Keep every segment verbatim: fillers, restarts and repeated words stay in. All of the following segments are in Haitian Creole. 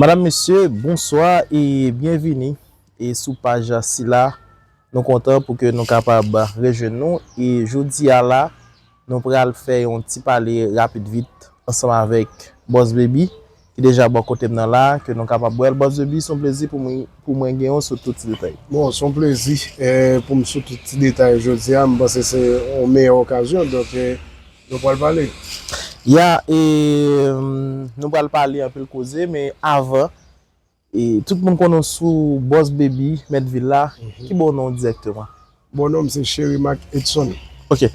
Madam, mesye, bonswa e byenvini e sou paj sila. Nou kontan pou ke nou kapab rejwenn nou e jodi a la, nou pral fè yon ti pale rapid vit ansanm avèk Boss Baby ki deja bò kote m nan la, ke nou kapab wè l. Boss Baby, se yon plezi pou mwen, pou mwen gen w sou tout ti detay. Bon, se yon plezi, eh, pou m sou tout ti detay jodi a. M panse se yon meyè okazyon, donk, eh, nou pral pale. Ya, e, mm, nou pral pale anpil koze, men avan, e, tout moun konnen w sou Boss Baby, Mèt Vil la, ki bon non w dirèkteman? Bon non m se Cheri Mac Edson. Ok.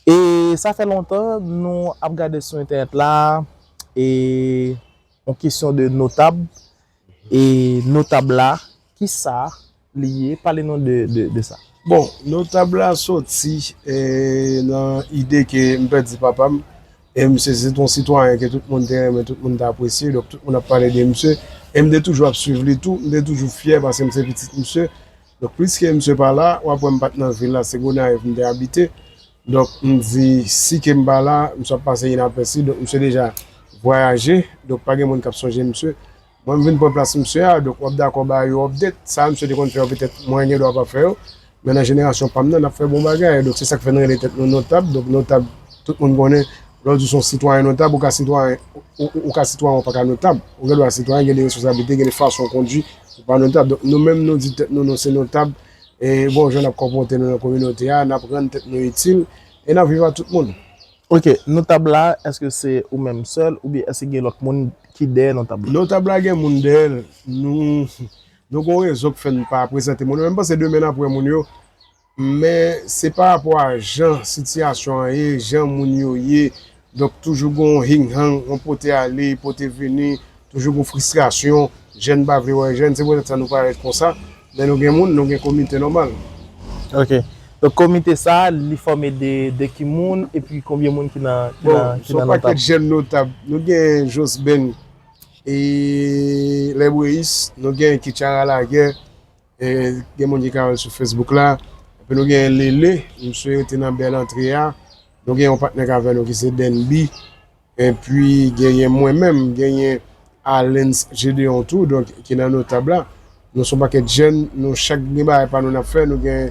E sa fè lontan nou ap gade sou entènèt la, e yon kesyon de notab, e notab la, kisa li ye? Pale nou de, de, de sa. Bon, notab la soti, eh, nan ide ke m pèdi papa m, e misye se t on sitwayen ke tout moun te renmen, tout moun te apresye, donk tout moun ap pale de misye, e m te toujou ap swiv li tou, m te toujou fyè paske m se pitit misye. Donk, pliske misye pa la, w ap wè m pa t nan vil la, se Gonayiv m te abite. Donk, m di, si ke m pa la, misye ap pase inapèsi, donk misye deja vwayaje, donk pa gen moun k ap sonje misye. Mwen, m vin pran plas misye a, donk w ap dakò ba yo update. Sa misye te konn fè yo, petèt mwen gen dwa pa fè yo. Men nan jenerasyon pa m nan, n ap fè bon bagay. Donk, se sa k fè n rele tèt nou notab. Donk, notab, tout moun konnen, lè w di w se yon sitwayen notab, ou ka sitwayen, ou, ou, ou ka sitwayen, ou pa ka notab. Ou gen dwa sitwayen, gen de responsablite, gen de fason w kondui, ou pa notab. Donk, nou menm, nou di tèt nou, nou se notab. E bon jan n ap konpòte nou nan kominote a, n ap rann tèt nou itil, e n ap viv ak tout moun. Ok, notab la, èske se ou menm sèl, oubyen èske gen lòt moun ki dèyè notab la? Notab la gen moun dèyè l. Nou, nou gen yon rezon k fè n pa prezante moun yo. Men m panse demen n ap wè moun yo. Men se pa rapò a jan sitiyasyon an ye, jan moun yo ye. Donk, toujou gen yon hing-hang, yon pote ale, pote vini, toujou gen yon fristrasyon. Jèn pa vle wè jèn, se poutèt sa nou parèt konsa. Men nou gen moun, nou gen komite nòmal. Ok. Donk, komite sa a, li fòme de, de ki moun, epi konbyen moun ki nan, ki nan, ki nan notab? Bon, se yon pakèt jèn notab. Nou gen Josben, e, Lèbreyis, nou gen Kichara Lagè, e, gen moun ki ka wè l sou Facebook la. Epi nou gen Lele, misye rete nan bèl antre a. Nou gen yon patnè k avè nou ki se Denby. Epi genyen mwen menm, genyen Alens Gedeon tou, donk, ki nan notab la. Nou se yon pakèt jèn, nou chak gen bagay pa nou n ap fè, nou gen,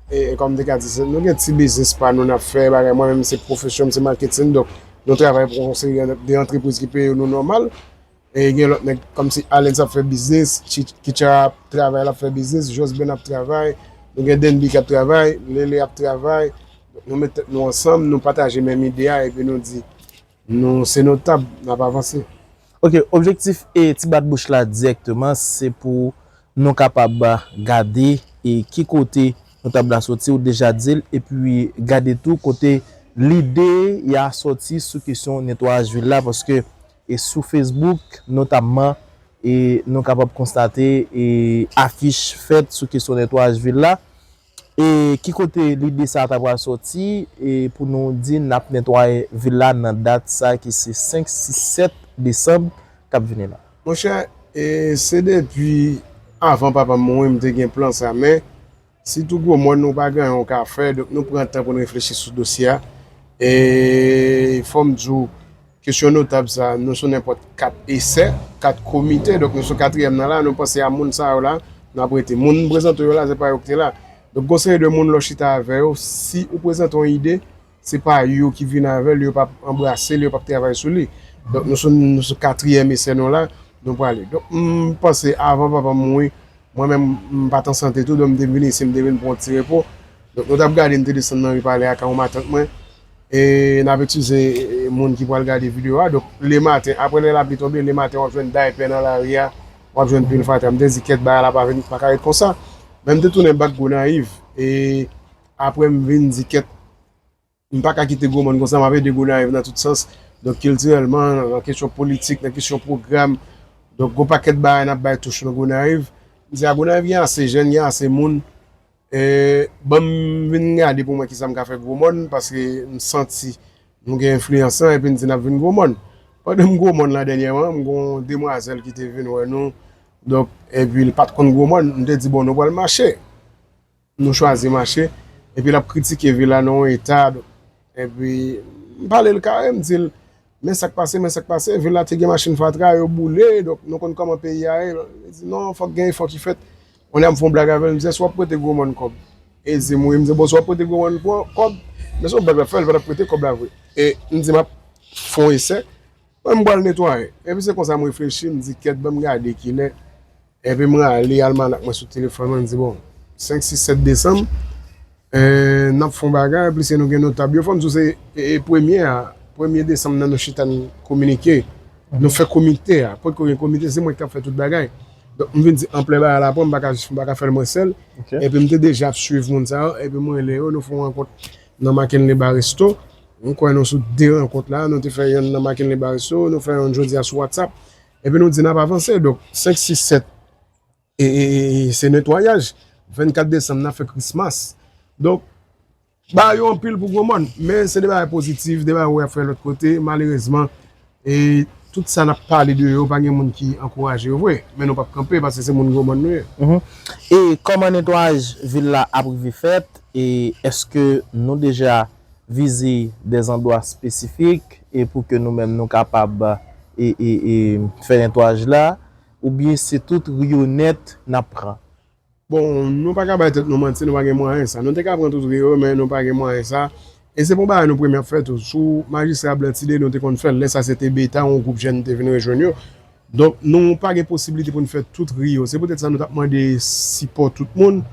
e, e, kòm m te ka di, se, nou gen ti biznis pa nou n ap fè, bagay. Mwen menm, se pwofesyon m, se marketing, donk, nou travay pou yon seri de antrepriz ki peye nou nòmal. E gen lòt nèg, kòmsi Alens ap fè biznis, Ki-, Kicha ap travay, l ap fè biznis, Josben ap travay, nou gen Denby k ap travay, Lele ap travay. Donk, nou met tèt nou ansanm, nou pataje menm ide a, epi nou di, nou se notab, n ap avanse. Ok, objektif e ti bat bouch la dirèkteman, se pou nou kapab gade e ki kote notab la soti, ou deja di l, epi gade tou kote lide a soti sou kesyon netwayaj vil la, paske e sou Facebook, notamman, e nou kapab konstate e afich fèt sou kesyon netwayaj vil la. E ki kote lide sa a ta pral soti, e pou nou di n ap netwaye vil la nan dat sa ki se senk, sis, sèt desanm k ap vini la? Monchè, e se depi avan papa m mouri m te gen plan sa, men sitou Gwo Mòn nou pa gen anyen w ka fè, donk nou pran tan pou n reflechi sou dosye a. E fò m di w, kesyon notab sa, nou sou nenpòt kat esè, kat komite, donk nou sou katriyèm nan la, nou panse a moun sa yo la, n ap rete. Moun m prezante w yo la, se pa yo ki te la. Donk, gon seri de moun lè w chita avè yo, si ou prezante yon ide, se pa yo ki vin avè l, yo p ap anbrase l, yo p ap travay sou li. Donk, nou sou, nou sou katriyèm esè nou la, nou prale. Donk, m panse avan papa m mouri, mwen menm, m pa t an sante tou, donk m te vin isi, m te vin pran yon ti repo. Donk, nou t ap gade, m te desann nan ri Palè a, kay yon matant mwen. E n ap eskize, e, moun ki pral gade videyo a. Donk, lematen, apre lè lapli tonbe, lematen w ap jwenn daypè nan lari a, w ap jwenn pil fatra. M te di, kèt, bagay la pa vin, pa ka ret konsa. Men m te tounen bak Gonayiv. E apre m vin di, kèt, m pa ka kite Gwo Mòn konsa, m ap ede Gonayiv nan tout sans. Donk, kiltirèlman, nan kesyon politik, nan kesyon pwogram. Donk, gon pakèt bagay n ap bay touch nan Gonayiv. M di, a Gonayiv gen ase jèn, gen ase moun. E, ban m vin gade pou m wè kisa m ka fè Gwo Mòn, paske m santi nou gen enfliyans lan, epi n di n ap vin Gwo Mòn. Pandan m Gwo Mòn la dènyèman, m gon demwazèl ki te vin wè nou. Donk, epi l pa t konn Gwo Mòn, m te di, bon, nou pral mache. Nou chwazi mache, epi l ap kritike vil la nan yon eta, donk, epi m pale l kare, m di l, Men sa k pase, men sa k pase, vil la te gen machin fatra, yo boule, donk nou konn kòman peyi a ye. Li di, non, fòk gen efò ki fèt. Kounye a m fè yon blag avè l, m di, èske w ap prete Gwo Mòn kòb? E l di m, wi, m di, bon, si w ap prete Gwo Mòn kòb, men se yon blag l ap fè, l pa t ap prete kòb la vre. E m di, m ap fè yon esè, mwen m pral netwaye. Epi se konsa m reflechi, m di, kèt, ban m gade kilè. Epi mwen ale almanak mwen sou telefòn mwen, m di, bon, senk, sis, sèt desanm, eh, n ap fè yon bagay, plis nou gen notab yo. Fò m di w se, e, e, premye a, premye desanm nan nou chita n kominike. Nou fè komite a. Potko gen komite, se mwen ki t ap fè tout bagay. Donk, m vin di, anplè bagay la pran, m pa ka, m pa ka fè l mwen sèl. Epi m te deja ap swiv moun sa yo, epi mwen rele yo, nou fè yon rankont nan McKinley Bar Resto. M kwè nou sou de rankont la, nou te fè yonn nan McKinley Bar Resto, nou fè yonn jodi a sou WhatsApp. Epi nou di n ap avanse. Donk, senk, sis, sèt, e, e, e, se netwayaj. Vennkat desanm, n ap fè Christmas. Donk, bagay yo anpil pou Gwo Mòn. Men se de bagay pozitif, de bagay ou wè ap fè lòt kote. Malerezman, e tout sa n ap pale de yo, pa gen moun ki ankouraje yo vre. Men nou p ap kanpe, paske se moun Gwo Mòn nou ye. Mhm. E kòman netwayaj vil la ap rive fèt? E èske nou deja vize de zandwa espesifik e pou ke nou menm nou kapab e, e, e fè netwayaj la, oubyen se tout ri yo nèt n ap pran? Bon, nou pa ka bay tèt nou manti, nou pa gen mwayen sa. Nou te ka pran tout ri yo, men nou pa gen mwayen sa. E se pa yon bagay nou premye ap fè tou. Sou majistra Blantyde, nou te konn fè l. Lè sa se te Beta, yon gwoup jèn te vin rejwenn yo. Donk, nou pa gen posiblite pou n fè tout ri yo. Se poutèt sa nou t ap mande sipò tout moun.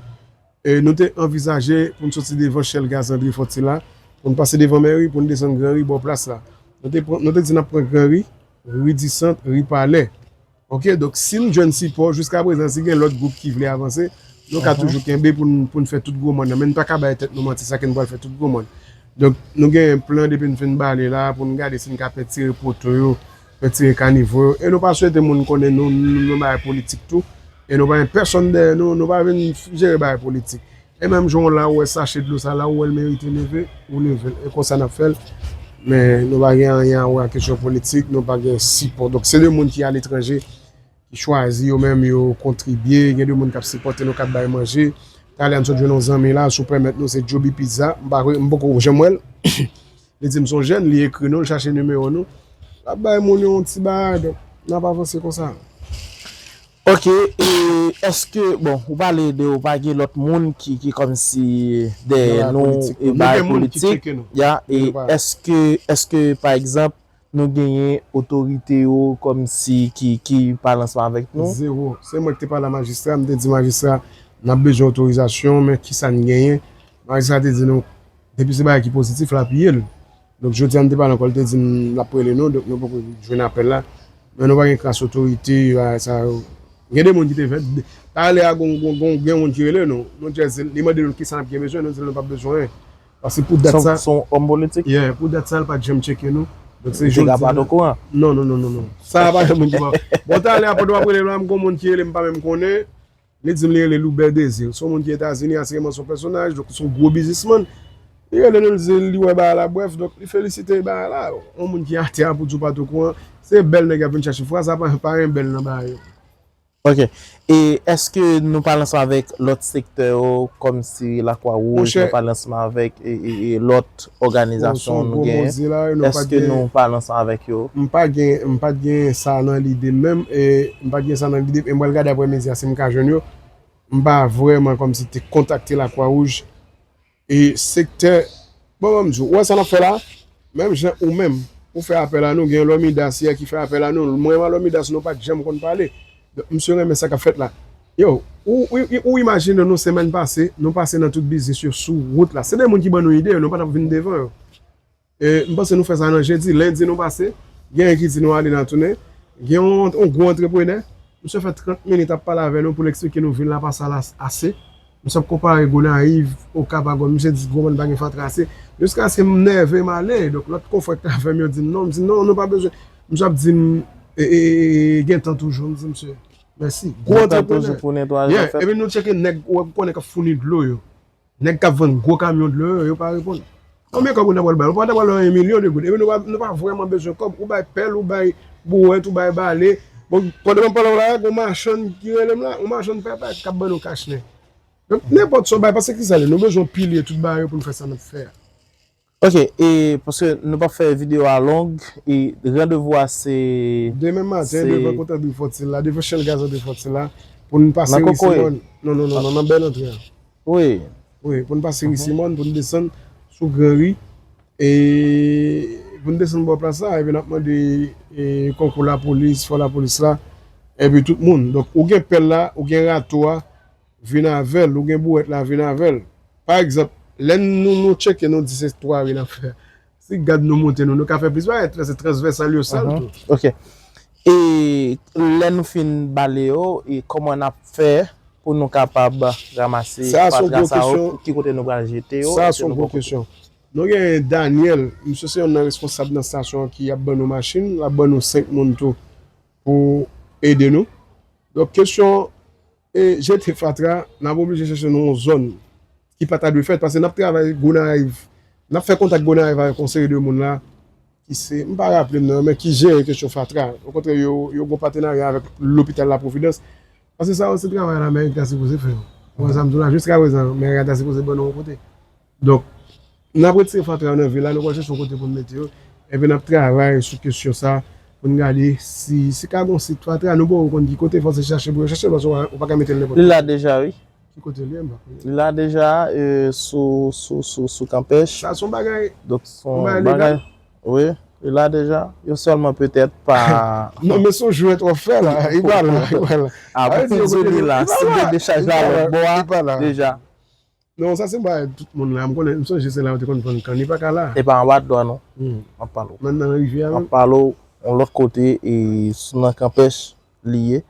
E nou te anvizaje pou n soti devan Shell Gaz André Fortin la, pou n pase devan mèri, pou n desann Gran Ri bò plas la. Nou te pran, nou te di n ap pran Gran Ri, Ri di Sant, Ri Palè. Oke, donk si n jwenn sipò, jiskaprezan, si gen lòt gwoup ki vle avanse, nou ka toujou kenbe pou n, pou n fè tout Gwo Mòn nan. Men n pa ka bay tèt nou manti, sa ke n pral fè tout Gwo Mòn. Donk, nou gen plan depi n fin bale la, pou n gade si n ka pentire poto yo, pentire kanivo yo. E nou pa swete moun konnen nou, nou, nou nan bagay politik tou. E nou pa gen pèsonn dèyè nou, nou pa vin jere bagay politik. E menm jan w la, ou wè sache dlo sa la, ou wè l merite leve, ou leve l. E konsa n ap fè l. Men nou pa gen anyen a wè ak kesyon politik, nou pa gen sipò. Donk, se de moun ki aletranje, ki chwazi yo menm, yo kontribye, gen de moun k ap sipòte nou, k ap bay manje. Talè a m sot jwenn yon zanmi la, si w pèmèt nou, se Joby Pizza. M pa, m poko janm wè l. Li di m se yon jèn, li ekri nou, li chache nimewo nou. L ap bay moun yo yon ti bagay, donk, n ap avanse konsa. Ok, e èske, bon, ou pale de, ou pa gen lòt moun ki, ki kòmsi dèyè nou e bagay politik, ya, e èske, èske, pa egzanp, nou genyen otorite yo kòmsi ki, ki pale ansanm avèk nou? Zewo. Se mwen ki te pale a majistra, m te di majistra, n ap bezwen otorizasyon, men kisa n genyen? Majistra te di nou, depi se bagay ki pozitif, l apiye l. Donk, jodi a, m te pale ankò, li te di m l ap rele nou, donk nou poko jwenn apèl la. Men nou pa gen kras otorite, bagay sa yo. Gen de moun ki te fè, talè a, gon, gon, gon, gen moun ki rele nou. Nou jès, li mande nou kisa n ap gen bezwen, nou di l nou p ap bezwen anyen. Paske pou dat sa, se yon òm politik? Yeah, pou dat sa, l pa t janm tcheke nou. Donk, se jodi a. Li te ka pa t okouran? Non, non, non, non, non. Sa a pa gen moun ki pa. Bon, talè a, pandan w ap rele la, m gon moun ki rele m, m pa menm konnen. Li di m li rele Loubert Désir. Se yon moun ki Etazini, asireman se yon pèsonaj, donk se yon gwo biznismann. Li rele nou, li di li wè bagay la, brèf, donk li felisite bagay la. Yon moun ki atè a pou di w pa t okouran. Se bèl nèg y ap vin chache. Fraz la pa, pa gen bèl nan bagay yo. Ok. E èske nou pale ansanm avèk lòt sektè yo, kòmsi Lakwa Wouj, nou pale ansanm avèk e, e, e lòt òganizasyon nou genyen? Èske nou pale ansanm avèk yo? M pa gen, m pa t gen sa nan lide m menm, e m pa t gen sa nan lide m, e m pral gade aprè midi a si m ka jwenn yo. M pa vrèman kòmsi te kontakte Lakwa Wouj. E sektè, bon, ban m di w, ou wè sa n ap fè la? Menm jan ou menm, ou fè apèl a nou, gen Lomidas yè ki fè apèl a nou. Mwen, Lomidas, nou pa t janm konn pale. Donk, misye renmen sa k ap fèt la. Yo, ou, ou, ou, ou imajine nou semèn pase, nou pase nan tout biznis yo sou wout la. Se de moun ki ban nou ide yo, nou pa t ap vin devan yo. E, m panse nou fè sa nan jedi, lendi nou pase, genyen ki di nou ale nan tounen. Gen yon, yon gwo antreprenè, misye fè trant minit ap pale avè nou pou l eksplike nou vil la pa sal as-, ase. Misye ap konpare Gonayiv, Okap a Gòm, misye di Gwo Mòn pa gen fatra ase. Jiskaske m nève, m ale. Donk, lòt konfrè k t avè m yo di m non, m di non, nou pa bezwen. Misye ap di m, e, e, e, e, gen tan toujou, m di misye, mèsi. Gwo antreprenè. Yeah, epi nou tcheke nèg, ou wè, ou konnen k ap founi dlo yo. Nèg k ap vann gwo kamyon dlo yo, yo pa reponn. Konbyen kòb ou ta pral ba yo? Ou pa ta pral ba yo yon milyon de goud. Epi nou pa, nou pa vrèman bezwen kòb. Ou bay pèl, ou bay bouwèt, ou bay bale. Bon, pandan m ap pale w la, gon machann ki rele m la, yon machann pèpè k ap ban nou kach nen. Donk, nenpòt sa w bay, paske kisa l ye? Nou bezwen pilye tout bagay yo pou n fè sa n ap fè a. Ok, e paske nou p ap fè videyo a long, e randevou a se Demen maten, se- devan kot André Fortil la, devan Shell Gaz André Fortil la, pou n pase Nan Risimòn. Kokoye? Non, non, non, non, nan bèl antre a. Wi. Wi, pou n pase Risimòn, pou n desann sou Gran Ri, e pou n desann bò plas la, epi n ap mande e, konkou lapolis, fò lapolis la, epi tout moun. Donk, ou gen pèl la, ou gen rato a, vin avè l, ou gen bouwèt la, vin avè l. Pa egzanp, lè nou, nou tcheke, nou di se twa ri n ap fè. Si gad nou monte nou, nou ka fè plis bagay, se transvèsal yo sal tou. Ok. E lè nou fin bale yo, e kòman n ap fè pou nou kapab ranmase Sa se yon fatra gwo sa yo, kesyon. Ki kote nou pral jete yo? Sa èske se yon nou gwo pran kote? Kesyon. Nou gen Daniel, misye se yon nan responsab nan estasyon an ki ap ban nou machin, l ap ban nou senk moun tou pou ede nou. Donk, kesyon e, jete fatra, n ap oblije chèche nou yon zòn ki pa ta dwe fèt, paske n ap travay Gonayiv, n ap fè kontak Gonayiv avèk yon seri de moun la, ki se, m pa raple m nan, men ki jere kesyon fatra. Okontrè, yo, yo gen patenarya avèk lopital La Providence. Paske sa yo se travay lamèri ki ta sipoze fè. Ou wè sa m di w la, jiska prezan, mèri a ta sipoze ban nou yon kote. Donk, n ap retire fatra yo nan vil la, nou pral chèche yon kote pou n mete yo. Epi n ap travay sou kesyon sa, pou n gade si, si ka gen yon sit fatra, nou poko konn ki kote, fò se chache pou yo chache, paske ou pa, ou pa ka mete l nenpòt Li la kote. Deja, wi. Ki kote l ye, m pa konnen. Li la deja, e, sou, sou, sou, sou kanpèch. Sa se yon bagay. Donk, se Yon yon bagay bagay. Legal? Wi. Li la deja. Yo sèlman petèt pa. Non, men se yon jwèt w ap fè la. Li pa la, li pa la. Apre Sa vle di, yo di kote li l la, li pa si la. gen dechaj la Li pa la, lòt bò a, li pa la. Deja. Non, sa se yon bagay tout moun la. M konnen, m sonje se la yo te konn fann kann. Li pa ka la. E pa anba dlo a, non. Hmm. M ap pale w. Menm nan rivyè a M ap menm. Pale w yon lòt kote, e sou nan kanpèch li ye.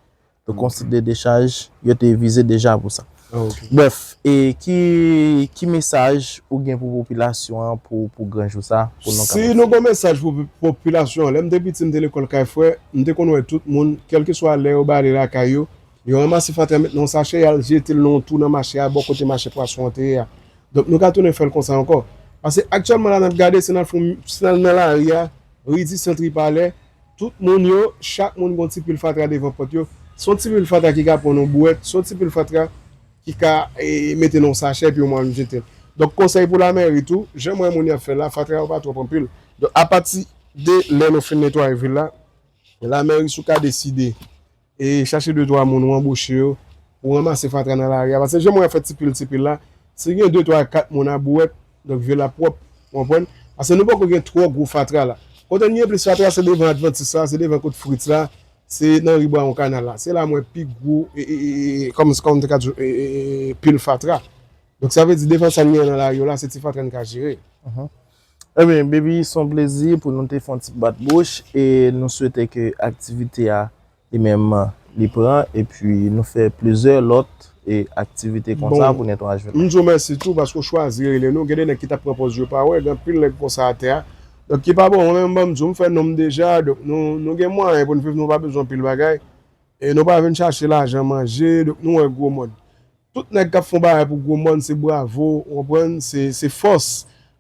Donk, yon sit de dechaj, yo te vize deja pou sa. Ah, ok. Brèf, e ki, ki mesaj ou gen pou popilasyon an, pou, pou gran jou sa, pou nou Si nou gen mesaj pou popilasyon an, lè m te piti, m te lekòl kay frè, m te konn wè tout moun, kèlkeswa lè yo bale lakay yo, yo ranmase fatra met nan yon sachè, y al jete l nan yon twou nan mache a, bò kote mache pwason an te ye a. Donk, nou ka tounen fè l konsa ankò. Paske aktyèlman la, n ap gade, si n al fon, si n al nan lari a, Ridi, Sentri, Palè, tout moun yo, chak moun gen yon ti pil fatra devan pòt yo. Se yon ti pil fatra ki ka pran nan bouwèt, se yon ti pil fatra ki ka e, mete nan yon sachè epi yo mwen jete l. Donk, konsèy pou lamèri tou, jan m wè moun y ap fè la, fatra yo pa twòp anpil. Donk, apati de lè nou fin netwaye vil la, lamèri si w ka deside e chache de twa moun ou anboche yo pou ranmase fatra nan lari a. Paske jan mwen fè ti pil ti pil la, si gen de twa kat moun a bouwèt, donk vil la pwòp, w konprann? Paske nou poko gen twò gwo fatra la. Kote n gen plis fatra, se devan Adventiste la, se devan kot Fritz la, se nan ri Bwawon Kanal la. Se la mwen pi gwo, e, e, e, e, kòm, kòm te ka di, e, e, e, pil fatra. Donk sa vle di devan sa n gen nan lari yo la, se ti fatra n ka jere. Ebyen, Baby, se yon plezi pou nou te fè yon ti bat bouch e nou swete ke aktivite a li menm li pran epi nou fè plizyè lòt e aktivite konsa Bon, pou netwayaj vil. M di w mèsi tou paske w chwazi rele nou. Gen de nèg ki t ap pran pòz yo pa wè, gen anpil nèg konsa atè a. Donk ki pa bon, mwen menm ban m di w, m fè non m deja, donk nou, nou gen mwayen pou n viv, nou pa bezwen anpil bagay. E nou pa vin chache lajan manje, donk nou wè gwo mòn. Tout nèg k ap fè yon bagay pou gwo mòn, se bravo, ou konprann, se, se fòs.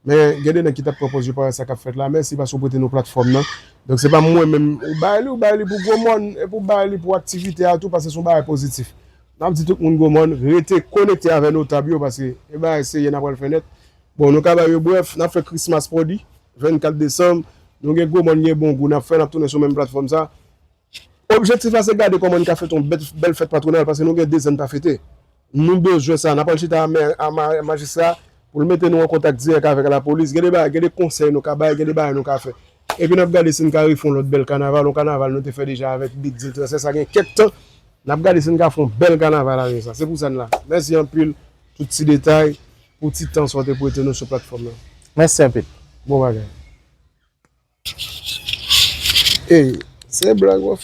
Men gen de nèg ki t ap pran pòz yo pa wè sa k ap fèt la. Mèsi paske w prete nou platfòm nan. Donk se pa mwen menm ou bay li, ou bay li pou gwo mòn, epi ou bay li pou aktivite a tou, paske se yon bagay pozitif. N ap di tout moun gwo mòn, rete konekte avè notab yo, paske e bagay serye n ap pral fè nèt. Bon, nou ka ba yo brèf, n ap fè Christmas party, vennkat desanm, nou gen gwo mòn, gen bon gou, n ap fè, n ap tounen sou menm platfòm sa. Objektif la se gade kòman n ka fete yon bèl, bèl fèt patwonal, paske nou gen dezan n pa fete. Nou bezwen sa. N ap al chita a mè, a ma-, majistra pou l mete nou an kontak dirèk avèk lapolis. Gen de bagay, gen de konsèy nou ka bay, gen de bagay nou ka fè. Epi n ap gade si n ka refè yon lòt bèl kanaval, yon kanaval nou te fè deja avèk Big Deal Transè. Sa gen kèk tan. N ap gade si n ka fè yon bèl kanaval avèk sa. Se pou sa n la. Mèsi anpil, tout ti detay, pou ti tan sa w te prete nou sou platfòm nan. Mèsi anpil. Bon bagay. Ey, se blag w ap